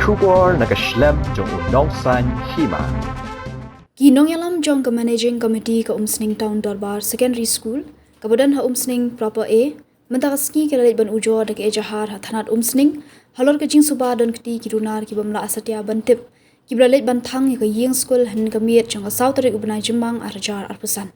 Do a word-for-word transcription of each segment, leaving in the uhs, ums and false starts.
Khubor na ka shlem jong u Nongsaiñ Hima. Ki nongïalam jong ka Managing Committee ka Umsning Town Dorbar Secondary School, kaba don ha Umsning Proper A, mynta ka sngi ki la leit ban ujor da ka ejahar ha thanat Umsning, halor ka jingsuba don kti ki runar ki bym lah satia ban tip, ki ba la leit ban thang ïa ka ïing skul hynnin ka miet jong ka saw tarik u bnai Jymmang ar hajar arphew san.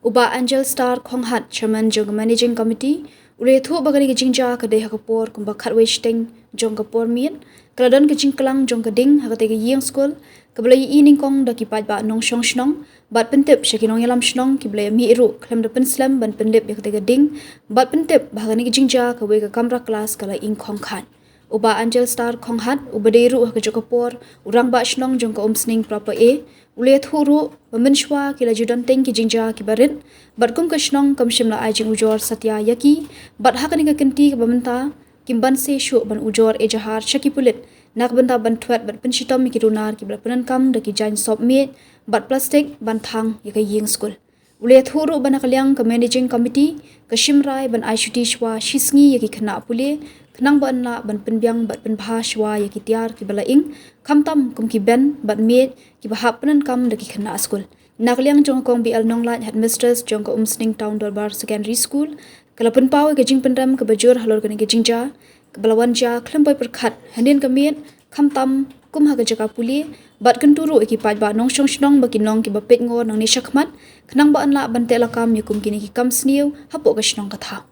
U Bah Angel Star Khonghat, Chairman jong ka Managing Committee, u la ïathuh ba kane ka jingjia ka dei ha ka por kumba khatwei shiteng jong ka por miet, ka la don ka jingklang jong ka ding ha katei ka ïing skul, kaba la ïohi nyngkong da ki paidbah nongshong shnong, bad pyntip sha ki nongïalam shnong kiba la ïamih ruh khlem da pynslem ban pynlip ïa katei ka ding, bad pyntip ba ha kane ka jingjia kawei ka kamra klas ka la ing khong khat. U Bah Angel Star Khonghat, uba dei ruh ha kajuh ka por u rangbah shnong jong ka Umsning Proper A, u la ïathuh ruh ba mynshuwa ki la ju don teng ki jingjia kiba rit, bad kum ka shnong kam shym la ai jingujor satia ïa ki, bad ha kane ka kynti kaba mynta kim banse shuh ban ujor ejahar sha ki pulit na ka bynta ban thwet bad pynshitom ïa ki runar kiba la pyndonkam da ki jaiñ sop miej bad plastik ban thang ïa ka ïing skul. U la ïathuh ruh ba na ka liang ka Managing Committee ka shim rai ban ai shuti shuwa shi sngi ïa ki khynnah pule, khnang ba yn lah ban pynbiang bad pynbha shuwa ïa ki tiar kiba la ing, khamtam kum ki bench bad miej kiba hap pyndonkam da ki khynnah skul. Na ka liang jong ka Kong B L Nonglait, Headmistress jong ka Umsning Town Dorbar Secondary School, ka la pynpaw ïa ka jingpynrem kaba jur halor kane ka jingjia, kaba la wan jia khlem poi pyrkhat hynnin ka miet, khamtam kum ha ka jaka pule, bad kyntu ruh ïa ki paidbah nongshong shnong ba kin long kiba peitngor nangne shakhmat, khnang ba yn lah ban teh lakam ïa kum kine ki kam sniew hapoh ka shnong ka thaw.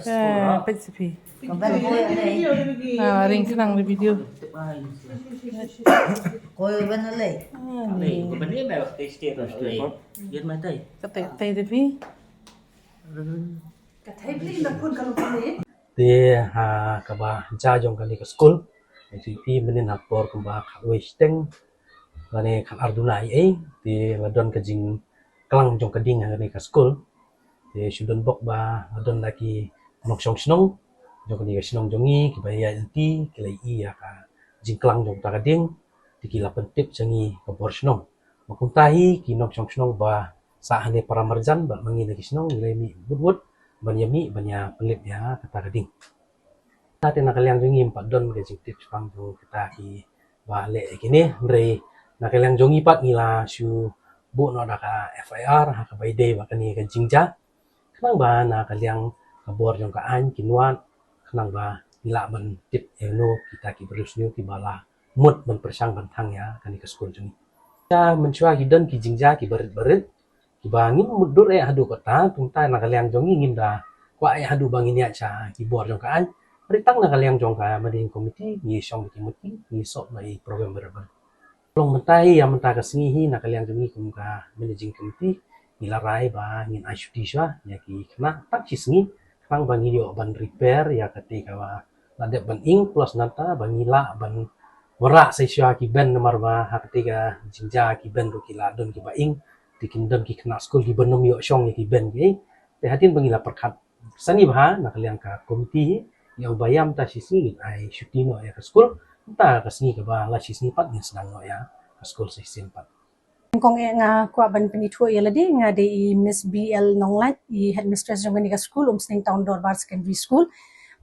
Ah, peit sa phi. Ah, ring khnang da video. Koi ban lei. Ah, ni. Ka tei, tei da phi. Te ha kaba jia jong kane ka skul, te phi mynnin ha por kumba khatwei shiteng lane khatar duna ei ei, te la don ka jingklang jong ka ding ha kane ka skul. Te shu don bok ba la don da ki nongshong shnong jong kane ka shnong jong ngi kiba ïaid lynti, ki la ïohi ïa ka jingklang jong kata ka ding, te ki la pyntip sha ngi ka bor shnong. Ba kumta hi ki nongshong shnong ba sah hangne para marjan bad ma ngi na ki shnong ngi la mih wut wut ban ïa mih ban ïa pynlip ïa kata ka ding. Te na ka liang jong ngi ym pat don ka jingtip shaphang jong kita kiba leh ïa kine, hynrei na ka liang jong ngi pat ngi la shu buh noh da ka F I R ha kaba ïadei bad kane ka jingjia, khnang ba na ka liang ka bor jong ka aiñ kin wad, khnang ba ngi lah ban tip ïa no kita ki briew sniew kiba la mut ban pyrshang ban thang ïa kane ka skul jong ngi. Te mynshuwa ki don ki jingjia kiba rit ba rit kiba ngim mutdur eh haduh katta, te mynta na ka liang jong ngi ngim da kwah eh haduh ba ngin ïaid sha ki bor jong ka aiñ. Hynrei tang na ka liang jong ka Managing Committee ngi shong da ki meeting, ngi sop noh ïa ki program ba rit ba rit. Long mynta hi, ïa mynta ka sngi hi na ka liang jong ngi kum ka Managing Committee ngi la rai ba ngin ai shuti shuwa ïa ki khynnah tang shi sngi, khnang ba ngin ïoh ban repair ïa katei kaba la dep ban ing, plus nangta ba ngi lah ban wanrah sa shuwa ki bench, namar ba ha katei ka jingjia ki bench ruh ki la don kiba ing, te kin don ki khynnah skul kiba nym ïoh shong ïa ki bench ki. Te hadien ba ngi la pyrkhat sani bha na ka liang ka committee hi, ngi ong ba ïa mynta shi sngi ngin ai shuti noh ïa ka skul, mynta ka sngi kaba la shi sngi pat ngin sdang noh ïa ka skul sa shisien pat. Nyngkong eh nga kwah ban pynithuh ïa lade, nga dei i Miss B L Nonglait, i headmistress jong kane ka skul, Umsning Town Dorbar Secondary School.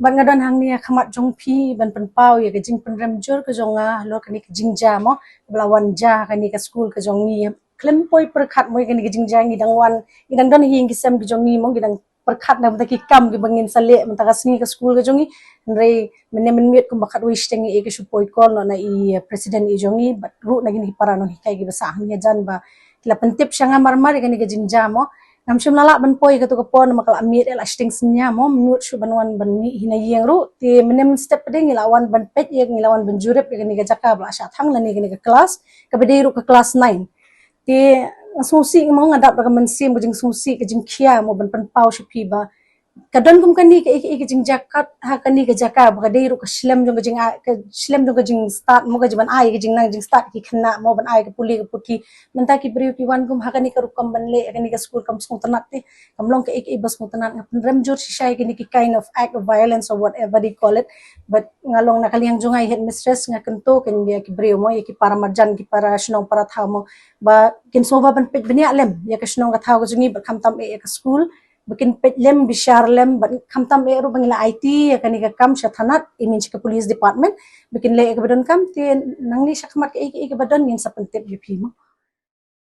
Bad nga don hangne ha khmat jong phi ban pynpaw ïa ka jingpynrem jur ka jong nga halor kane ka jingjia mo, ba la wan jia ha kane ka skul ka jong ngi. Khlem poi pyrkhat mo ïa kane ka jingjia ngi dang wan, ngi dang don ha ïing ki sem ki jong ngi mo, ngi dang pyrkhat na bynta ki kam kiba ngin sa leh mynta ka sngi ha ka skul ka jong ngi. Hynrei mynne mynmiet kumba khatwei shiteng ïa ka shu poi call noh na i president i jong ngi bad ruh na kine ki para nonghikai kiba sah hangne hajan ba ki la pyntip sha nga marmar ïa kane ka jingjia mo. Ngam shym la lah ban poi ha kato ka por namar ka la miet ïa la shiteng synñia mo, mynmiet shuh ban wan ban mih hi na ïing ruh. Te mynne mynstep pat de ngi la wan ban peit ïa, ngi la wan ban jurip ïa kane ka jaka ba la shah thang lane kane ka klas, kaba dei ruh ka klas nine. Te nga sngewsih mo, nga dap da ka mynsiem ka jingsngewsih ka jingkhia mo ban pynpaw sha phi ba ka don kum kane kaei kaei ka jingjia kat ha kane ka jaka ba ka dei ruh ka shlem jong ka jing, ka shlem jong ka jingstad mo, ka jingban ai ka jingnang jingstad ki khynnah mo, ban ai ka pule ka puthi. Mynta ki briew ki wan kum ha kane ka rukom ban leh ha kane ka skul kam sngewtynnat te, kam long kaei kaei ba sngewtynnat. Nga pynrem jur shisha ïa kine ki kind of act of violence or whatever they call it. But nga long na ka liang jong nga i headmistress, nga kyntu kein ïa ki briew mo, ïa ki para marjan, ki para shnong para thaw mo, ba kin sngewbha ban peit bniah lem ïa ka shnong ka thaw ka jong ngi bad khamtam eh ïa ka skul, ba kin peit lem bishar lem bad khamtam eh ruh ba ngi la aiti ïa kane ka kam sha thanat, I mean sha ka police department, ba kin leh ïa kaba donkam. Te nangne shakhmat kaei kaei kaba don ngin sa pyntip ïa phi mo.